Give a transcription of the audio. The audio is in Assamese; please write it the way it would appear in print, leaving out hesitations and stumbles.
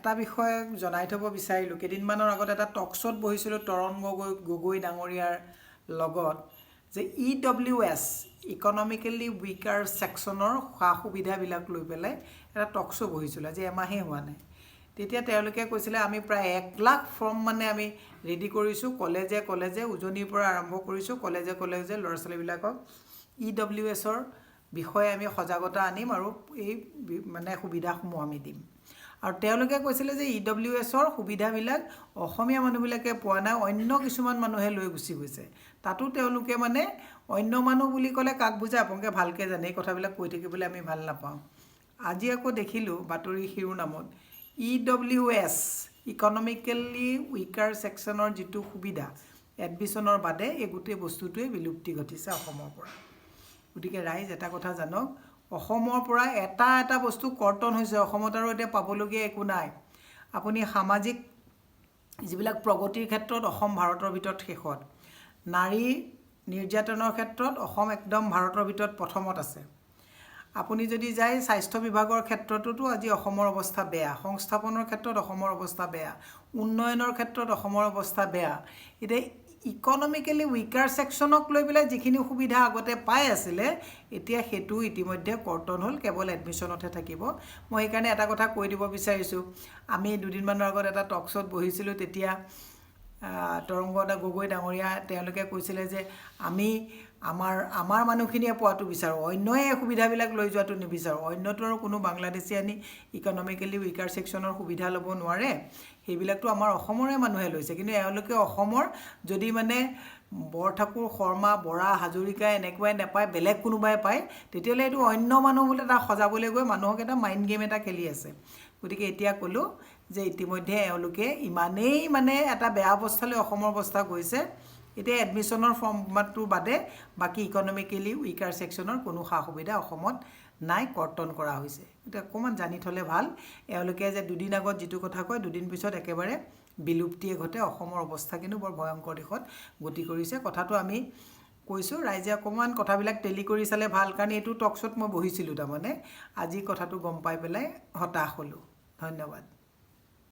এটা বিষয় জনাই থ'ব বিচাৰিলোঁ। কেইদিনমানৰ আগত এটা টক শ্ব'ত বহিছিলোঁ তৰণ গগৈ ডাঙৰীয়াৰ লগত যে ইডব্লিউএছ, ইকনমিকেলি উইকাৰ ছেকশ্যনৰ সা সুবিধাবিলাক লৈ পেলাই এটা টক শ্ব' বহিছিলোঁ। আজি এমাহেই হোৱা নাই। তেতিয়া তেওঁলোকে কৈছিলে, আমি প্ৰায় 1 লাখ ফৰ্ম মানে আমি ৰেডি কৰিছোঁ, কলেজে কলেজে, উজনিৰ পৰা আৰম্ভ কৰিছোঁ, কলেজে কলেজে ল'ৰা ছোৱালীবিলাকক ইডব্লিউএছৰ বিষয়ে আমি সজাগতা আনিম আৰু এই মানে সুবিধাসমূহ আমি দিম। আৰু তেওঁলোকে কৈছিলে যে ইডব্লিউএছৰ সুবিধাবিলাক অসমীয়া মানুহবিলাকে পোৱা নাই, অন্য কিছুমান মানুহে লৈ গুচি গৈছে। তাতো তেওঁলোকে মানে অন্য মানুহ বুলি ক'লে কাক বুজায় আপোনালোকে ভালকৈ জানে, এই কথাবিলাক কৈ থাকিবলৈ আমি ভাল নাপাওঁ। আজি আকৌ দেখিলোঁ বাতৰি শিৰোনামত ইডব্লিউএছ, ইকনমিকেলি উইকাৰ ছেকশ্যনৰ যিটো সুবিধা এডমিশ্যনৰ বাদে, এই গোটেই বস্তুটোৱে বিলুপ্তি ঘটিছে অসমৰ পৰা। গতিকে ৰাইজ, এটা কথা জানক, অসমৰ পৰা এটা এটা বস্তু কৰ্তন হৈছে। অসমত আৰু এতিয়া পাবলগীয়া একো নাই। আপুনি সামাজিক যিবিলাক প্ৰগতিৰ ক্ষেত্ৰত অসম ভাৰতৰ ভিতৰত শেষত। নাৰী নিৰ্যাতনৰ ক্ষেত্ৰত অসম একদম ভাৰতৰ ভিতৰত প্ৰথমত আছে। আপুনি যদি যায় স্বাস্থ্য বিভাগৰ ক্ষেত্ৰতোতো আজি অসমৰ অৱস্থা বেয়া, সংস্থাপনৰ ক্ষেত্ৰত অসমৰ অৱস্থা বেয়া, উন্নয়নৰ ক্ষেত্ৰত অসমৰ অৱস্থা বেয়া। এতিয়া ইকনমিকেলি উইকাৰ ছেকশ্যনক লৈ পেলাই যিখিনি সুবিধা আগতে পাই আছিলে, এতিয়া সেইটো ইতিমধ্যে কৰ্তন হ'ল, কেৱল এডমিশ্যনতহে থাকিব। মই সেইকাৰণে এটা কথা কৈ দিব বিচাৰিছোঁ। আমি দুদিনমানৰ আগত এটা টক শ্ব'ত বহিছিলোঁ, তেতিয়া তৰংগ গগৈ ডাঙৰীয়া তেওঁলোকে কৈছিলে যে আমি আমাৰ মানুহখিনিয়ে পোৱাটো বিচাৰোঁ, অন্যই এই সুবিধাবিলাক লৈ যোৱাটো নিবিচাৰোঁ। অন্যটো আৰু কোনো বাংলাদেশী আনি ইকনমিকেলি উইকাৰ ছেকশ্যনৰ সুবিধা ল'ব নোৱাৰে, সেইবিলাকতো আমাৰ অসমৰে মানুহে লৈছে। কিন্তু এওঁলোকে অসমৰ যদি মানে বৰঠাকুৰ, শৰ্মা, বৰা, হাজৰিকা এনেকুৱাই নাপায়, বেলেগ কোনোবাই পায়, তেতিয়াহ'লে এইটো অন্য মানুহ বোলে তাক সজাবলৈ গৈ মানুহক এটা মাইণ্ড গেম এটা খেলি আছে। গতিকে এতিয়া ক'লোঁ যে ইতিমধ্যে এওঁলোকে ইমানেই মানে এটা বেয়া অৱস্থালৈ অসমৰ অৱস্থা গৈছে, এতিয়া এডমিশ্যনৰ ফৰ্মটো বাদে বাকী ইকনমিকেলি উইকাৰ ছেকশ্যনৰ কোনো সা সুবিধা অসমত নাই, কৰ্তন কৰা হৈছে। এতিয়া অকণমান জানি থ'লে ভাল, এওঁলোকে যে দুদিন আগত যিটো কথা কয়, দুদিন পিছত একেবাৰে বিলুপ্তিয়ে ঘটে। অসমৰ অৱস্থা কিন্তু বৰ ভয়ংকৰ দিশত গতি কৰিছে। কথাটো আমি কৈছোঁ, ৰাইজে অকণমান কথাবিলাক টেলি কৰি চালে ভাল, কাৰণ এইটো টক শ্ব'ত মই বহিছিলোঁ তাৰমানে। আজি কথাটো গম পাই পেলাই হতাশ হ'লোঁ। ধন্যবাদ।